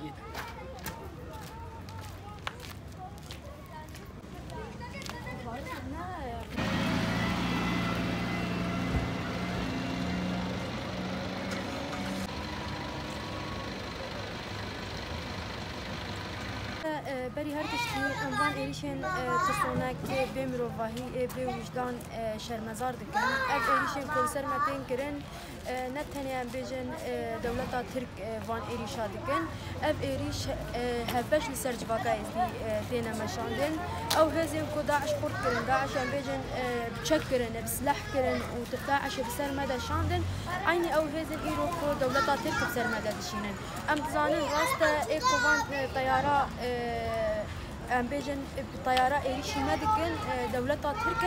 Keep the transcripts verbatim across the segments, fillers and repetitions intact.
E, berî her tiştî em van êrîşên, e, tirsonek, bê mirovahî, ê bê wijdan, e, şermezar dikin. Ev êrîşên ku li ser me tên kirin, e, ne tenê em bêjin, e, dewleta Tirk, e, van êrîşa dikin. Ev êrîş, e, hevbeş li ser civaka êzdî, e, têne meşandin. Ew hêzên ku DAIŞ xurt kirin, DAIŞ em bêjin, e, bi çek kirin, bi silah kirin û DAIŞê bi ser me de şandin. Eynî ew hêzên îro ku dewleta Tirk bi ser me de dişînin. Em dizanin rast e, ê ku van, e, teyara, e, em bêjin, e, bi teyara êrîşî me dikin, e, dewleta Tirk e.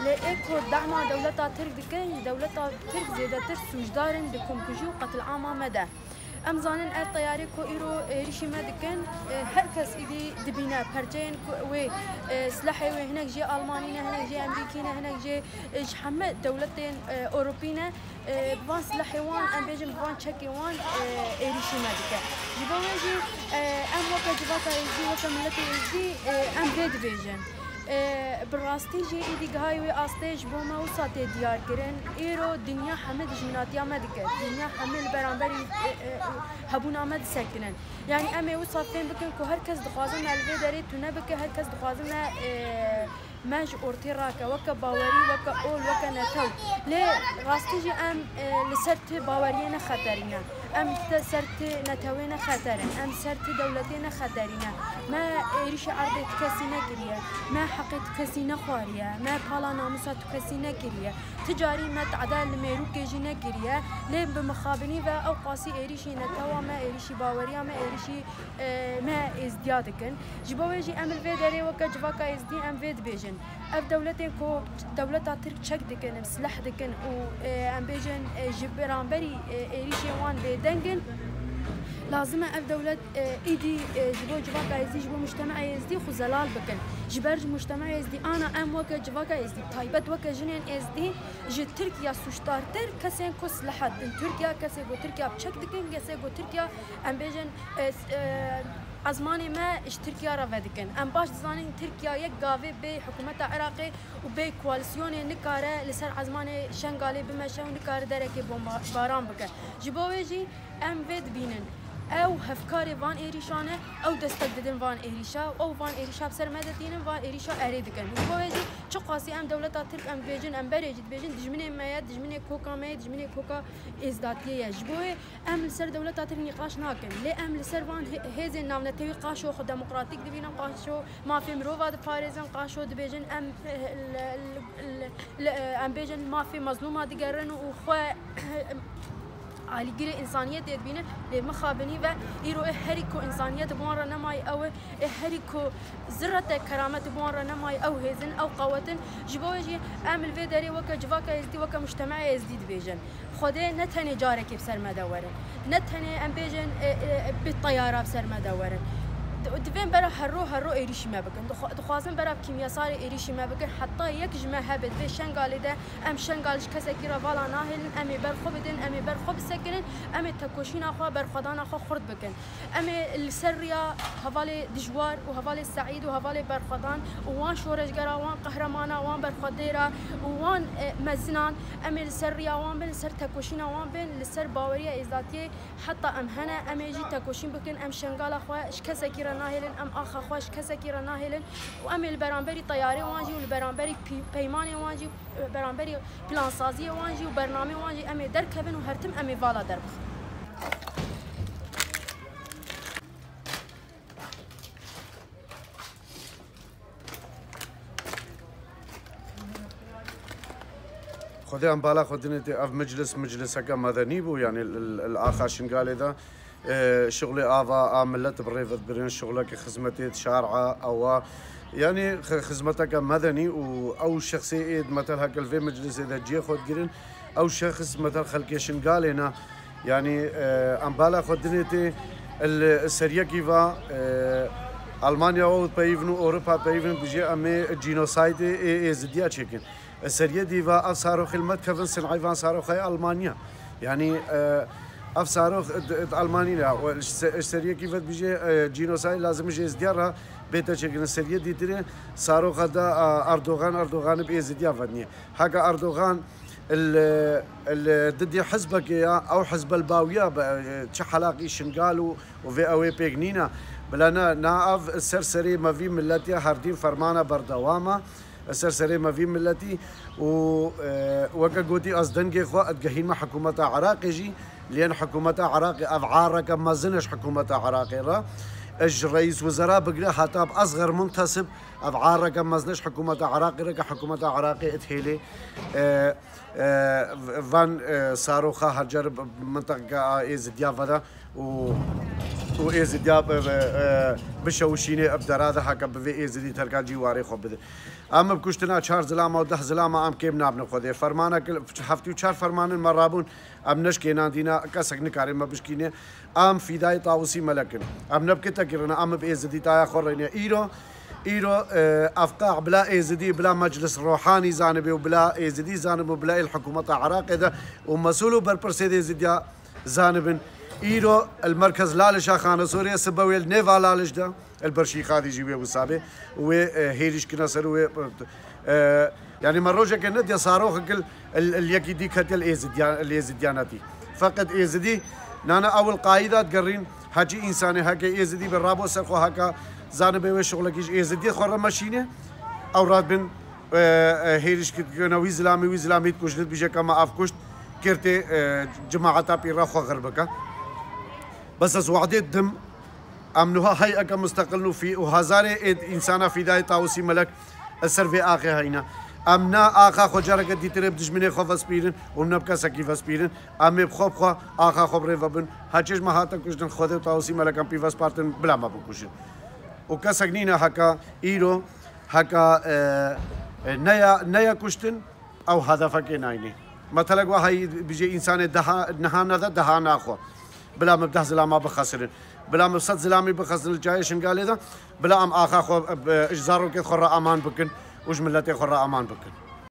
Lê ê ku dema dewleta Tirk dikin, ji dewleta Tirk zêdetir sûcdar in di komkujî û qetilama me de. Em zanin ev teyarê ku îro êrîşî me dikin, e, her kes îdî dibîne perçeyên ku wê, e, silahê wê hinek jê Almanî ne, hinek jê Emerîkî ne, hinek jê, e, ji heme dewletên, e, Ewropî ne. E, bi van silahê wan, em bêjin bi van çekê wan, e, êrîşî me dike. Ji bo wê jî, e, em weke civaka êzdî, weke miletê êzdî, e, em vê dibêjin. E, bi rastî jî êdî gihayî wê astê ji bo me wisa tê diyar kirin. Îro dinya heme dijminatiya me dike. Dinya heme li beramberî, e, e, hebûna me disekinin. Yanî em ê wisa fêm bikin ku her kes dixwaze me li vê derê tune bike, her kes dixwaze me, e, me ji ortê rake, weke bawerî, weke ol, weke netew. Lê rastî jî em, e, li ser ti baweriyê ne xeterî ne. Em li ser ti netewê ne xeter in. Em ser ti dewletê ne xeterî ne. Me êrîşî erdê ti kesî nekiriye. Me heqê ti kesî nexwariye. Me pala namûsa ti kesî nekiriye. Ti carî me te'de li mêrûkê jî nekiriye. Lê bi mixabinî ve ew qasî êrîşî netewa me, êrîşî baweriya me, êrîşî e, me êzdiya dikin. Ji bo wê jî em li vê derê weke civaka êzdî em vê dibêjin. Ev dewletên ku dewleta Tirk çek dikin, silah dikin û, e, em bêjin, e, ji beramberî, e, êrîşên wan bêdeng in. Lazim e ev dewlet, e, îdî, e, ji bo civaka êzdî, ji bo mujtema êzdî xwe zelal bikin. Ji ber ji mujtema êzdî ana em weke civaka êzdî, taybet weke jinên êzdî ji Tirkiya sûcdartir kesên ku silaha din. Tirkiya kesê ku Tirkiya bi çek dikin, kesê ku Tirkiya em bêjin, e, s-, e, ezmanê me ji Tirkiya re vedikin. Em baş dizanin Tirkiya yek gavê bê hikûmeta Iraqê û bê koalîsyonê nikare li ser ezmanê Şengalê bimeşe û nikare derekê bombaran bike. Ji bo wê jî em vê dibînin. Ew hevkarê van êrîşan e, ew destek didin van êrîşa, ew van êrîşa bi ser me de tînin, van êrîşa erê dikin. Ji bo wê jî çiqasî em dewleta Tirk em dibêjin, em berê jî dibêjin, dijminê me ye, dijminê koka me ye, dijminê koka êzdatiyê ye. Ji bo wê Em li ser dewleta Tirk nîqaş nakin, lê em li ser van hê-, hêzên navnetewî qaşo xwe demokratîk dibînin, qaşo mafê mirova diparêzin, qaşo dibêjin em, eh, li, li, li, li, em bêjin mafê mezlûma digerin û xwe alîgirê însaniyetê dibînin. Lê mixabinî ve îro ê herî ku însaniyet bi wan re nemayî ew e, ê herî ku zirrete keramet bi wan re nemayî ew hêzin, ew qewet in. Ji bo wê jî em li vê derê weke civaka êzdî, weke mujtema êzdî dibêjin. Xwedê ne tenê carekê bi ser me de werin, ne tenê em bêjin, e, e, bi teyara bi ser me de werin. Di-, divên bera herro herro êrîşî me bikin. Dixwa-, dixwazin bera bi kîmyasarê êrîşî me bikin. Heta yek ji me hebe di vê Şengalê de, em Şengal ji kesekî re vala nahêlin, em ê ber xwe bidin, em ê ber xwe bisekinin, em ê tekoşîna xwe, berxwedana xwe xurt bikin. Em ê li ser riya hevalê Dijwar û hevalê Seîd û hevalê Berxwedan û wan şoreşgera, wan qehremana, wan berxwedêra û wan, e, mezinan, em ê li ser riya wan bin, li ser tekoşîna wan bin, li ser baweriya êzatiyê heta em hene, em ê jî tekoşîn bikin, em Şengala xwe ji kesekî re nahêlin, em axa xwe ji kesekî re nahêlin û em ê li beramberî teyarê wan jî û li beramberî pî-, peymanê wan jî, e, beramberî plansaziyê wan jî û bernamê wan jî em ê derkevin û her tim em ê vala derbixin. Xwedê em bala xwe dinê tê, ev meclis, mecliseke medenî bû, yanî li, li, li axa Şingalê de, e, şixulê ava a milet bi rê ve dibirin, şixuleke xizmetê di şara ewa, yanî xi-, xizmeteke medenî û ew şexsê ê di metelheke li vê meclisê de cihê xwe digirin, ew şexs metel xelkê Şingalê ne. Yanî, e, em bala xwe dinê tê, li seriyekî va, e, Almanya û peyivin û Ewropa peyivin bijê em ê cînosaydê ê Êzidiya çêkin. Seriyê dî va ev saroxê li me dikevin sinayê van saroxê Almanya. Yanî, e, Ev sarox d-, d-, Almanî ne. Û ji se-, ji seriyekî ve dibêje, e, cînosayd lazim ji Êzidiya re bête çêkirin. Seriyê dîtirê saroxa da, e, Erdogan, Erdogan bi Êzidiya ve niye. Heke Erdogan li, li didî hizbekê ya, ew hizbel bawiya be, e, çi helaqî Şingal û, û vê ew ê pêk nîne. Bila ne, na ev ser serê me vî milletê herdîn fermana berdewam e. Ser serê me vî milletî û, e, weke gotî ez dengê xwe digehînme hikûmeta Iraqê jî, lê hikûmeta Iraqê ev areke mezin e ji hikûmeta Iraqê re. Ez ji reîs wizera bigire heta bi Esxer Muntasib ev areke mezin e ji hikûmeta Iraqê re, ke hikûmeta Iraqê ithêlê, e, e, van, e, saroxa her car bi minteqa Êzidiya veda û, û Êzidiya bi, bi, e, bişewişînê bi dera de heke bi vê Êzidî terka cîwarê xwe bidin. Em bi kuştina çar zilama û deh zilama em kêm nabin Xwedê. Fermanek heftê û çar fermanin me rabûn, em neşkênandîne, kesek nikare me bişkîne. Em fîdayê Tawusî Melek in. Em ne bi kitekî re ne, em bi Êzidîtaya xwe re ne. Îro, îro, e, ev qex bila Êzidî, bila Meclis Rohanî zanibê û bila Êzidî zanibin û bila êl hikûmeta Iraqê de û mesûl û berpirsê de Êzidiya zanibin. Îro el merkez Lalişa Xanesorê sibe wê li nêva Laliş de, el ber Şîxadî jî wê wisa bê. Wê, e, hêrîş kine ser wê, e, yanî me rojeke nediye saroxek il, il, il yekî dî ketiye li Êzidya-, li Êzidyanetî. Feqet Êzidî nane ew il qayîda digerîn, hecî însanê heke Êzidî be rabo ser xwe heke zanibê wê şixulekî ji Êzidiyê xwe re meşîne, ew radibin, e, e, hêrîş kir, dikirine wî zilamî, wî zilamî dikujin, dibêje ke me ev kuşt, kirtê, e, cemaeta pîra xwe xir bike. Bes ez wadê didim, em nuha hey'eke musteqil û fî û hezarê ê însana fîdayê Tawusî Melek li ser vê axê heyne. Em ne axa xwe careke dîtirê bi dijminê xwe vespîrin û ne bi kesekî vespîrin. Em ê bi xwe bi xwe axa xwe bi rê ve bin. Heçê ji me hate kuştin, Xwedê û Tawusî Melek em pîvest partin bila me bikuşin. Û kesek nîne heka îro, heka, e, e, neya, neya kuştin, ew hedefekê nayne. Metelek wa heyî bijê însanê deha, niha nede, deha naxwe. Bila min deh zilama bixesirin. Bila min sed zilamî bixesirin li çayê Şingalê de. Bila em axa xwe, e, ji zarokê xwe re aman bikin û ji miletê xwe re aman bikin.